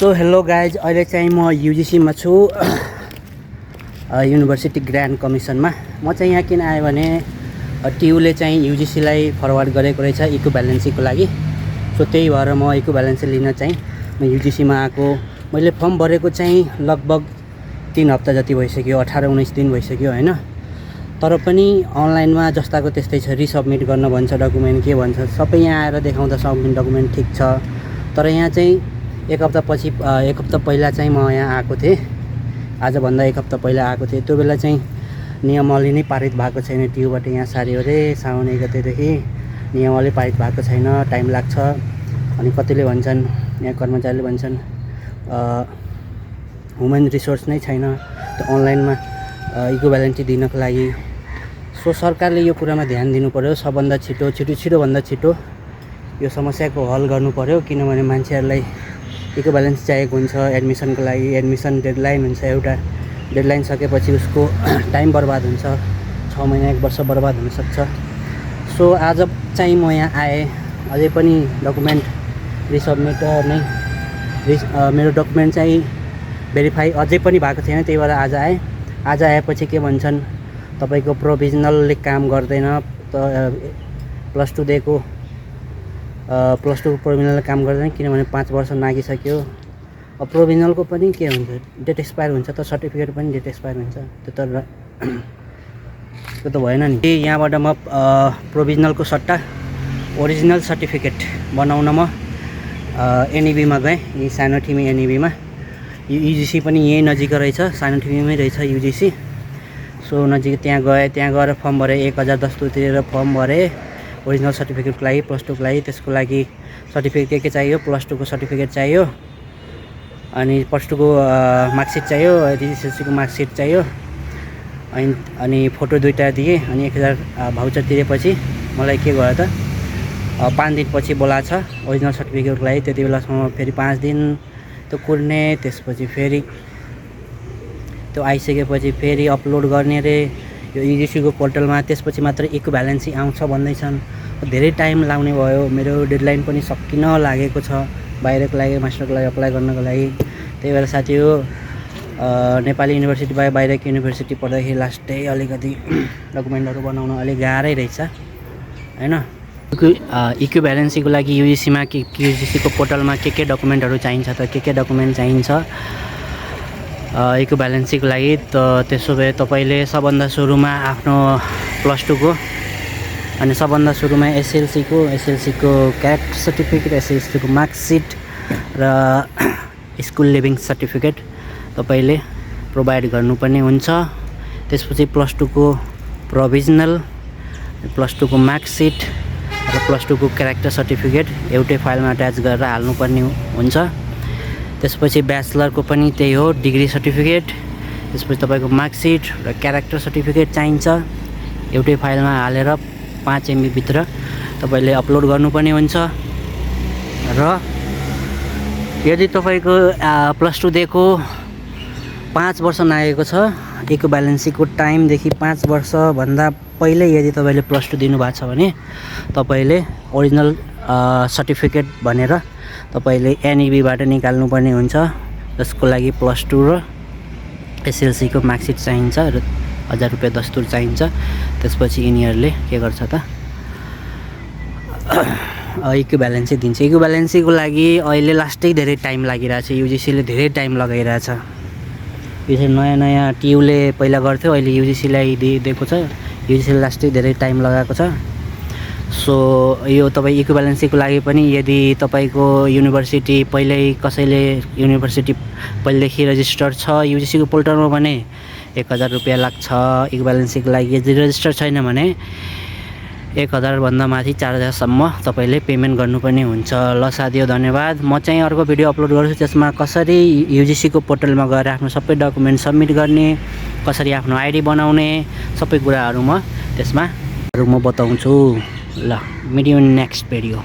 So hello guys, अहिले चाहिँ म युजिसीमा छु, युनिभर्सिटी ग्रान्ड कमिसनमा। म चाहिँ यहाँ किन आएँ भने टियुले चाहिँ युजिसीलाई फरवर्ड गरेको रहेछ इक्विभ्यालेन्सीको लागि। सो त्यही भएर म इक्विभ्यालेन्सी लिन चाहिँ म युजिसीमा आएको। मैले फर्म भरेको चाहिँ लगभग 3 हप्ता जति भइसक्यो, 18-19 दिन भइसक्यो हैन। तर पनि अनलाइनमा जस्ताको त्यस्तै छ, रिसबमिट गर्न भन्छ, डकुमेन्ट के भन्छ, सबै यहाँ आएर देखाउँदा सबमिट डकुमेन्ट ठिक छ। तर यहाँ चाहिँ एक हप्ता पहिला चाहिँ म यहाँ आएको थिएँ। आजभन्दा एक हप्ता पहिला आएको थिएँ। त्यो बेला चाहिँ नियमावली नै पारित भएको छैन टियुबाट यहाँ सार्यो अरे। साउन 1 गतेदेखि नियमावली पारित भएको छैन, टाइम लाग्छ। अनि कतिले भन्छन्, यहाँ कर्मचारीले भन्छन् ह्युमन रिसोर्स नै छैन त्यो अनलाइनमा इक्विभ्यालेन्सी दिनको लागि। सो सरकारले यो कुरामा ध्यान दिनु पर्यो। सबभन्दा छिटोभन्दा छिटो यो समस्याको हल गर्नु पर्यो। किनभने मान्छेहरूलाई इक्विभ्यालेन्सी चाहिएको हुन्छ एडमिसनको लागि। एडमिसन डेडलाइन हुन्छ, एउटा डेडलाइन सकेपछि उसको टाइम बर्बाद हुन्छ, 6 महिना 1 वर्ष बर्बाद हुनसक्छ। सो आज चाहिँ म यहाँ आएँ। अझै पनि डकुमेन्ट रिसबमिट नै मेरो डकुमेन्ट चाहिँ भेरिफाई अझै पनि भएको छैन, त्यही भएर आज आएँ। आज आएपछि के भन्छन्, तपाईँको प्रोभिजनलले काम गर्दैन, प्लस 2 दिएको प्लस 2 प्रोभिजनलले काम गर्दैन किनभने 5 वर्ष नागिसक्यो। अब प्रोभिजनलको पनि के हुन्छ, डेट एक्सपायर हुन्छ त, सर्टिफिकेट पनि डेट एक्सपायर हुन्छ। त्यो त भएन नि। यहाँबाट म प्रोभिजनलको सट्टा ओरिजिनल सर्टिफिकेट बनाउन म एनइबीमा गएँ। यही सानोठिमी एनइबीमा। युजिसी पनि यहीँ नजिक रहेछ, सानोठिमीमै रहेछ युजिसी। सो नजिक त्यहाँ गएँ। त्यहाँ गएर फर्म भरेँ, 1010 तिरेर फर्म भरेँ ओरिजिनल सर्टिफिकेटको लागि, प्लस 2 को लागि। त्यसको लागि सर्टिफिकेट के चाहियो, प्लस 2 को सर्टिफिकेट चाहियो, अनि प्लस 2 को मार्कसिट चाहियो, एसएलसीको मार्कसिट चाहियो, अनि फोटो 2टा दिएँ। अनि 1000 भाउचर तिरेपछि मलाई के भयो त, 5 दिनपछि बोलाछ ओरिजिनल सर्टिफिकेटको लागि। त्यति बेलासम्म फेरि 5 दिन त्यो कुर्ने, त्यसपछि फेरि त्यो आइसकेपछि फेरि अपलोड गर्ने रे यो युजिसीको पोर्टलमा। त्यसपछि मात्र इक्विभ्यालेन्सी आउँछ भन्दैछन्। धेरै टाइम लाग्ने भयो। मेरो डेडलाइन पनि सकिन लागेको छ बाहिरको लागि, मास्टरको लागि अप्लाई गर्नको लागि। त्यही भएर साथी हो, नेपाली युनिभर्सिटी बाहिरको युनिभर्सिटी पढ्दाखेरि लास्टै अलिकति डकुमेन्टहरू बनाउन अलिक गाह्रै रहेछ हैन। इक्विभ्यालेन्सीको लागि युजिसीको पोर्टलमा के डकुमेन्टहरू चाहिन्छ त, के डकुमेन्ट चाहिन्छ इक्विभ्यालेन्सीको लागि त। त्यसो भए तपाईँले सबभन्दा सुरुमा आफ्नो प्लस 2 को, अनि सबभन्दा सुरुमा एसएलसीको क्यारेक्टर सर्टिफिकेट, एसएलसीको मार्कसिट र स्कुल लिभिङ सर्टिफिकेट तपाईँले प्रोभाइड गर्नुपर्ने हुन्छ। त्यसपछि प्लस 2 को प्रोभिजनल, प्लस 2 को मार्कसिट र प्लस 2 को क्यारेक्टर सर्टिफिकेट एउटै फाइलमा अट्याच गरेर हाल्नुपर्ने हुन्छ। त्यसपछि ब्याचलरको पनि त्यही हो, डिग्री सर्टिफिकेट, त्यसपछि तपाईँको मार्कसिट र क्यारेक्टर सर्टिफिकेट चाहिन्छ। एउटै फाइलमा हालेर 5 MB भित्र तपाईँले अपलोड गर्नुपर्ने हुन्छ। र यदि तपाईँको प्लस 2 दिएको 5 वर्ष नागेको छ, इक्विभ्यालेन्सीको टाइमदेखि 5 वर्षभन्दा पहिल्यै यदि तपाईँले प्लस 2 दिनुभएको छ भने तपाईँले ओरिजिनल सर्टिफिकेट भनेर तपाईँले एनइबीबाट निकाल्नुपर्ने हुन्छ। जसको लागि प्लस 2 र एसएलसीको मार्कसिट चाहिन्छ र 1000 रुपियाँ दस्तुर चाहिन्छ। त्यसपछि यिनीहरूले के गर्छ त, इक्विभ्यालेन्सी दिन्छ। इक्विभ्यालेन्सीको लागि अहिले लास्टै धेरै टाइम लागिरहेछ, युजिसीले धेरै टाइम लगाइरहेछ। यो चाहिँ नयाँ टियुले पहिला गर्थ्यो, अहिले युजिसीलाई दिएको छ। युजिसीले लास्टै धेरै टाइम लगाएको छ। सो यो तपाईँ इक्विभ्यालेन्सीको लागि पनि यदि तपाईँको युनिभर्सिटी कसैले युनिभर्सिटी पहिलेदेखि रजिस्टर छ युजिसीको पोर्टलमा भने 1000 रुपियाँ लाग्छ इक्विभ्यालेन्सीको लागि। यदि रजिस्टर छैन भने 1000 भन्दा माथि 4000सम्म तपाईँले पेमेन्ट गर्नुपर्ने हुन्छ। ल साथीहो, धन्यवाद। म चाहिँ अर्को भिडियो अपलोड गर्छु, त्यसमा कसरी युजिसीको पोर्टलमा गएर आफ्नो सबै डकुमेन्ट सबमिट गर्ने, कसरी आफ्नो आइडी बनाउने, सबै कुराहरू म त्यसमा बताउँछु। ल, meet you in next video.